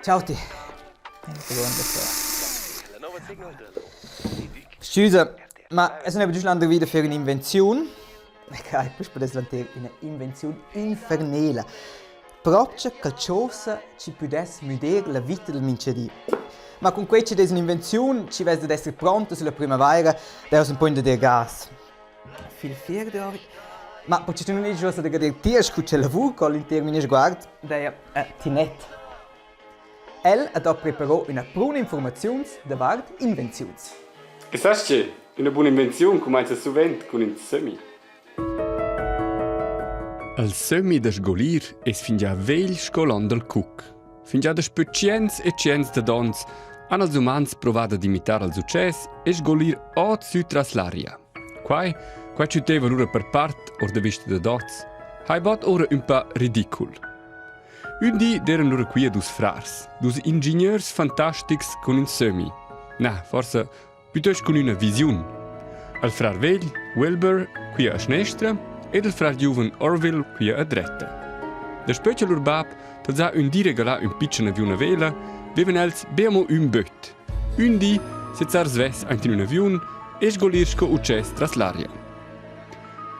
Ciao ti. Scusa, ma es non giust landervi da far ün'invenziun? Ecco, quist pudess dvanter üna invenziun infernela. Propcha qualchosa chi pudess müder la vita dal minchadi. Ma cun quai chi'd es ün'invenziun chi vess dad esser pronta sulla prümavaira, dess ün po da dir gas. Fil fier dovri. Ma perche tu nun est uossa da gadir tiers cu cha lavur col in termine sguard, daja Tinette. El ha preparo üna pruna informaziuns davart invenziuns. E sast che? Üna buna invenziun cumainza suvent cun ün sömmi. Il sömmi da sgolir es fingià vegl sco l'on dal cuc. Fingià daspö tschients e tschients dad ons han els umans provà dad imitar als utschès e sgolir ot sü tras l'aria. Quai, quai tschütteva lura per part or da vista dad oz, hai bod ora ün pa ridicul. Ün di d'eiran lura quia dus frars, dus ingigners fantastics cun ün sömmi. Na, forsa Plütost cun üna visiun. Al frar vegl, Wilbur, quia a schnestra, ed il frar giuven Orville quia a dretta. Daspö cha lur bap tals ha ün di regalà ün pitschen aviun a vela, vevan els be amo ün böt. Ün di sezzar svess aint in ün aviun e sgolir sco utschès tras l'aria.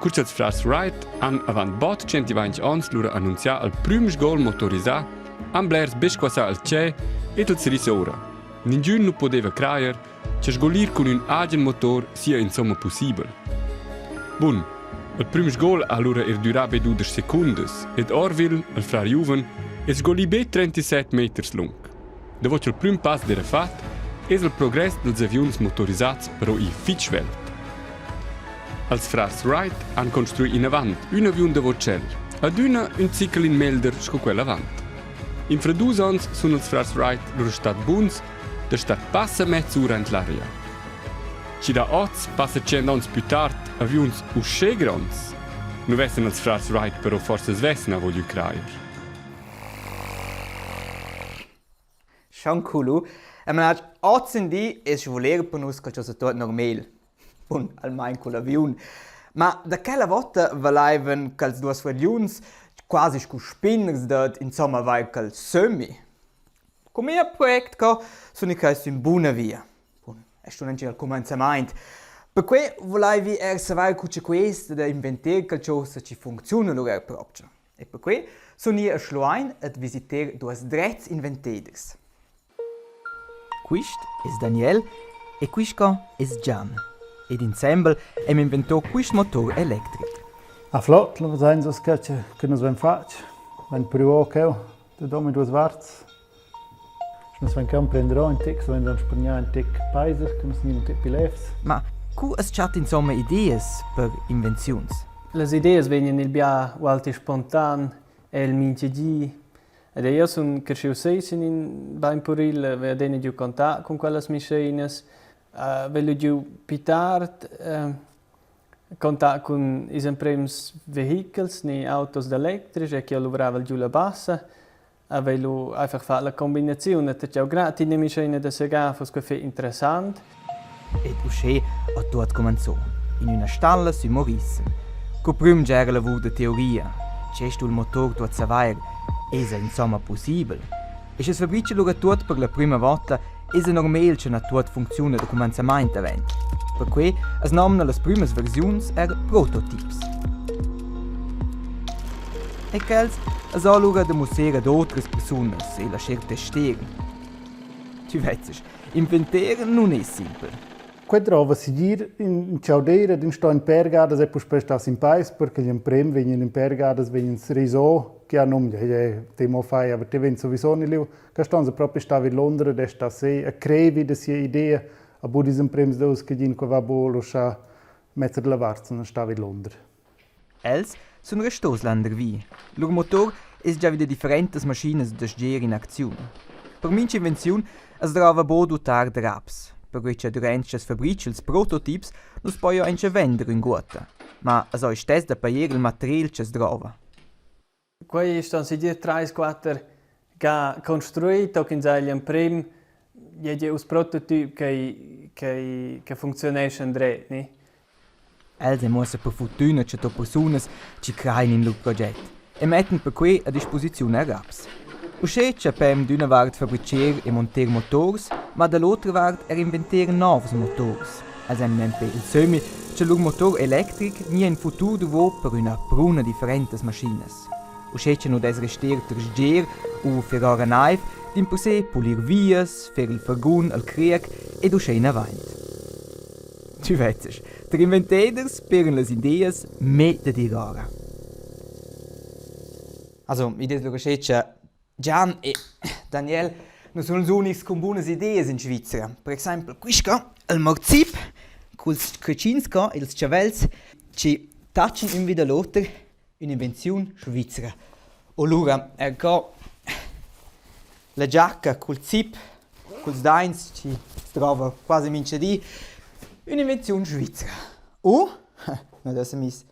Cur cha'ls frars Wright han avant bod 120 ons lura annunzià al prüm sgol motorisà, han blers be squassà al tschè ed els ris oura. Ningün nu pudeva crajer cha sgolir cun ün agen motor sia insomma pussibel. Bun, il prüm sgol ha lura eir dürà be dudesch secundas ed Orville, il frar giuven, es sgolì be 37 meters lung. Davo cha'l prüm pass d'eira fat, es il progress dals aviuns motorisats però i fich svelt. Als frars Wright han construi inavant ün aviun davo tschel, adüna ün zichelin melder sco quel avant. Infra dus ons sun ils frars Wright lura stat buns da star passa mezz'ura in l'aria. Chi da hoz passa tschient ons plü tard aviuns uschè gronds, nu vessan ils frars Wright però forsa svess na vogliü crajer. Schanculu. E manatsch ozendi es voler per nus qualchosa tuot normal. Bun, almain cul aviun. Ma da quella vota valaivan quels duos fragliuns quasi scu spinners dad insomma avair quel sömmi. Cun mia project co sun i quest sün buna via. Bun, e stun auncha al cumanzamaint. Perquai vulaivi eir savair cu cha quist da inventer qualchosa chi funcziuna lura eir propcha. E perquai sun i a Schluein ad visiter duos drets inventeders. Quist es Daniel e quist qua es Gian. Ed insembel hem inventò quist motor electric. A flot, lo vezains uss che che nus vain fatg. Vain prüvò cheu dad omaduas varts. Sche nus vain cheu prender ün tic, so vain dann spargnar ün tic paiser, che nus gnin ün tic pli levs. Ma cu as chatta insomma ideas per invenziuns? Las ideas vegnan il bia ualti spontan el mintga di Ed jeu sun creschius sez in in bein puril, veva adina giu contact cun quellas mischinas, vegl giu pli tard contact cun ils emprems vehichels ni autos d'electric e che jeu luvravel giu la bassa. Vegl lu einfach far la combinaziun e tgeu grad ina mischina da segar fuss quei fetg interessant. Ed uschè ha tuot cumanzò, in üna stalla sü Morissen. Co prüm giaja lavur da teoria. Che sto il motor tuot savair? Esa insomma pussibel? E sche s'fabricha lura tuot per la prüma vota, esa normal cha na tuot funcziuna da cumanzamaint davent. Perquai as nomna las prümas versiuns eir prototips. E quels as ho lura da musser ad otras persunas e lascher tester. Tü vezzast, Inventer nun es simpel. Quei drova segir in chaudeir ed in sto in pèr gadas e puspei star sin peis perché gl'emprem vegnan in pèr gadas vegnan riso che ha num te mo fai aber te vegn sowieso ni liu che ston se propi star vid Londra ed sta sei a crevi da sia idea a bu dis emprems dus che gin qua va bo lo scha metter la vart sondern sta vid Londra. Els sun restos landervi. Lur motor es già vi da differentas maschinas da sgier in acziun. Per mincha invenziun as drova bod u tard raps, perquai cha dürant cha's fabricha ils prototips nu's poja auncha vender ünguotta. Ma as ho istess da pajer il material cha's drova. Quei ston segir treis, quater ga construi tochen igl emprem gie uss prototip che che che funcziuneschan dret, ni? Els han muossa per furtüna chattà persunas chi crain in lur proget e mettan perquai a disposiziun er raps. Uschè chapem d'üna vart fabricher e monter motors, ma da l'otra vart eir inventer nouvs motors. Els han nempe il sömmi cha lur motor electric gnia in futur dovro per üna pruna differentas maschinas. Uschè cha nu dess rester ter sger u fer ora naiv, dimpersè pulir vias, fer il fargun al criec ed uschè inavant. Tü vezzast, ter inventeders peran las ideas mê da dir ora. Also, id es lura uschè cha Gian e Daniel nu sun ils unics cun bunas ideas in Svizra. Per exaimpel quist qua, il marzip culs cretschins qua, ils chavels chi tachan ün vi da l'oter, ün'invenziun svizra. O lura eir qua la giacca cul zip, culs daints chi s'drova quasi mincha di, ün'invenziun svizra. O, no dessa miss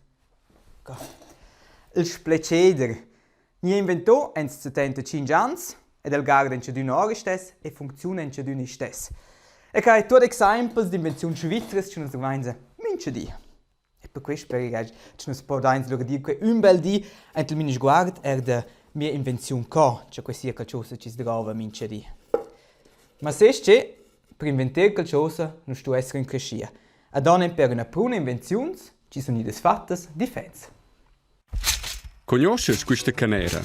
Il spletscheder gnü inventò ants 75 ans ed el garda in tschadün ora istess e funcziuna in tschadün istess. E quai tuot exaimpels d'invenziuns svizras chi nus vainsa mincha di. E per quist speri eir cha nus podains lura dir que ün bel di aint il Minisguard eir da mia invenziun co, cha que sia qualchosa chi's drouva mincha di. Ma sest che per inventer qualchosa nu stu esser ün creschia. Ed han per üna pruna invenziuns chi sun gnidas fattas differents. Cugnuoschas quista canera?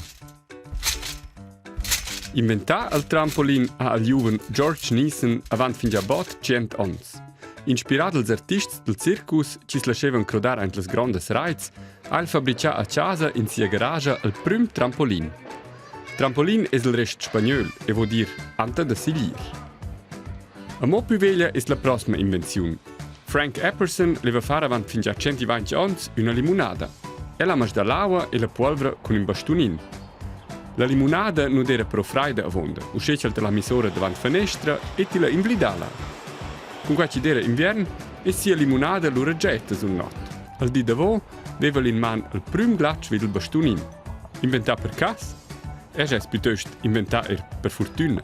Inventà il trampolin ha il giuven George Neeson avant fingià bod tschient ons. Inspirà dals artists dal circus chi's laschevan crodar aint las grondas raits, ha el fabrichà a chasa in sia garascha il prüm trampolin. Trampolin es il rest spagnöl e voul dir anta da siglir. Amo pü veglia es la prosma invenziun. Frank Epperson leva far avant fingià 120 ons üna limunada. El ha masdà l'aua e la puolvra cun ün bastunin. La limunada nu d'eira però fraida avonda, uschè cha'l l'ha miss ora davant fanestra e tilla invlidà là. Cun quai chi d'eira inviern es sia limunada lura getta sün not. Al di davo veva'l in man il prüm glatsch vi dal bastunin. Inventà per cas? El es plütöst inventà eir per furtüna.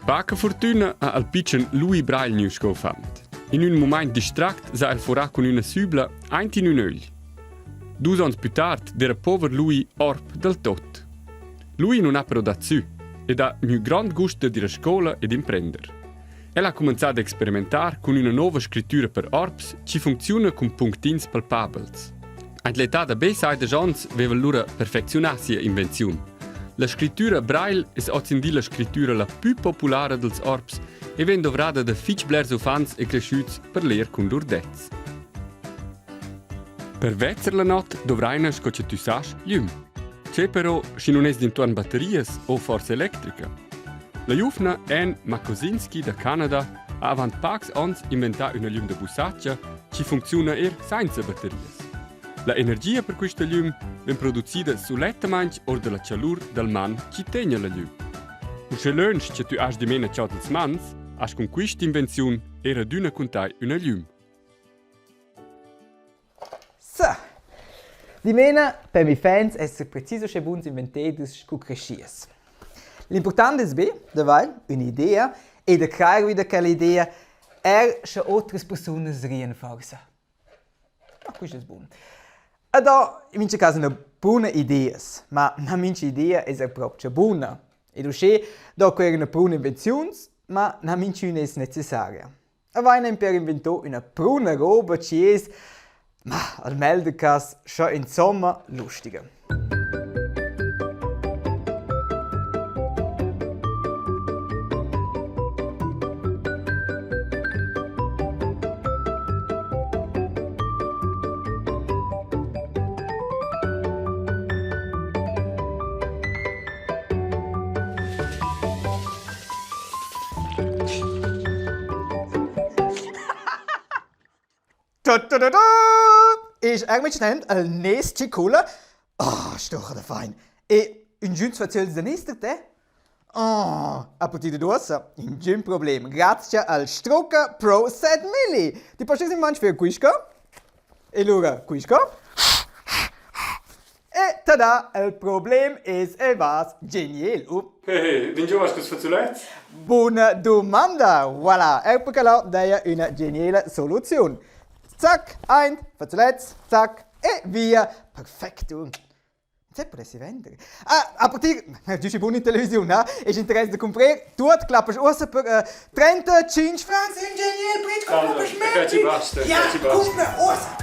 Paca furtüna ha il pitschen Louis Braille gnü sco uffant. In ün mumaint distract s'ha el forà cun üna sübla aint in ün ögl. Dus ons plü tard d'eira pover Louis orb dal tot. Louis nun ha però dat sü ed ha gnü grand gust dad ir a scoula ed imprender. El ha cumanzà ad experimentar cun üna nouva scrittüra per orbs chi funcziuna cun punctins palpabels. Aint l'età da be saidesch ons veva lura perfecziunà sia invenziun. La scrittüra Braille es hozindi la scrittüra la pü populara dals orbs e vegn dovrada da fich blers uffants e creschüts per ler cun lur dets. Per vezzer la not dovraina, sco cha tü sast, glüm. Che però, schi nun es d'intuorn batterias o forza electrica? La giuvna Anne Makosinski da Canada ha avant pacs ons inventà üna glüm da busacha chi funcziuna eir sainza batterias. La energia per quista glüm vegn producida sulettamaing or da la chalur dal man chi tegna la glüm. Uschè lönch cha tü hast dimena chod ils mans, hast cun quist'invenziun eir adüna cun tai üna glüm. Sa. Dimena per mes fans esser precis uschè buns inventeders scu creschias. L'important es be d'avair ün'idea e da crair vi da quella idea eir scha otras persunas rian forsa. Ma quist es bun. Ed ho in mincha cas üna buna ideas, ma na mincha idea es eir propcha buna. Ed uschè do que eir üna pruna invenziuns, ma na minchüna es necessaria. Avain per inventò üna pruna roba chi es, ma al meglder cas scha insomma lustiga. Ist er schnell il nes Cicola? Oh, stocha da fein. E ingüns faziöls da nester te? Oh, a partir da uossa, ingün problem. Grazie al Strucker Pro 7 Milli. Ti post in manch für quisco? E lura quisco? E tada, il problem es evas geniel. Uh. Hey, d'ingiò vas culs fazzolets? Buna dumanda! Voilà, eu per là daja üna geniela soluziun. Zack, ein, fazzolets, zack e via. Perfecto. Se pudessi vender. Ah, a partir, giuschi bun in televisiun, ha? Es interess da cumprer tuot clappas uossa per uh, 35 francs ingenier, prit, Allora, che ci basta, Ja, che ci basta. cumpra uossa.